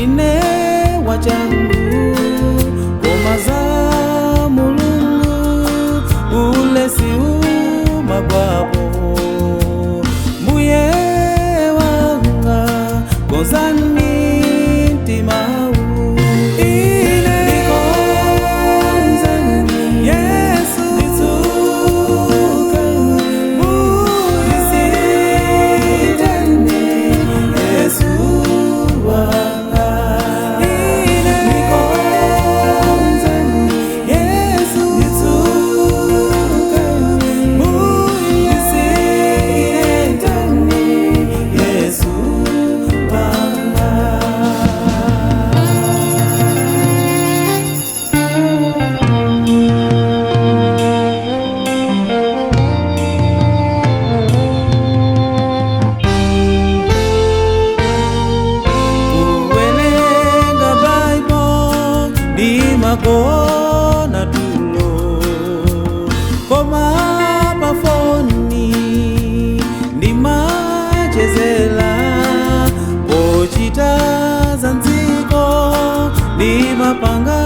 Ndine wachangu koma za Mulungu ulesi umagwapo. Mbuye wanga, konzani mtimawu. Ine ndikonzeni Yesu, nditsukeni, muyisiteni Yesu wanga. Ine ndikonzeni Yesu, nditsukeni, muyisiteni Yesu wanga. Kuwelenga Bible ndimagona tulo, koma pafoni ndimachezela, pochita za ndziko ndimapanga.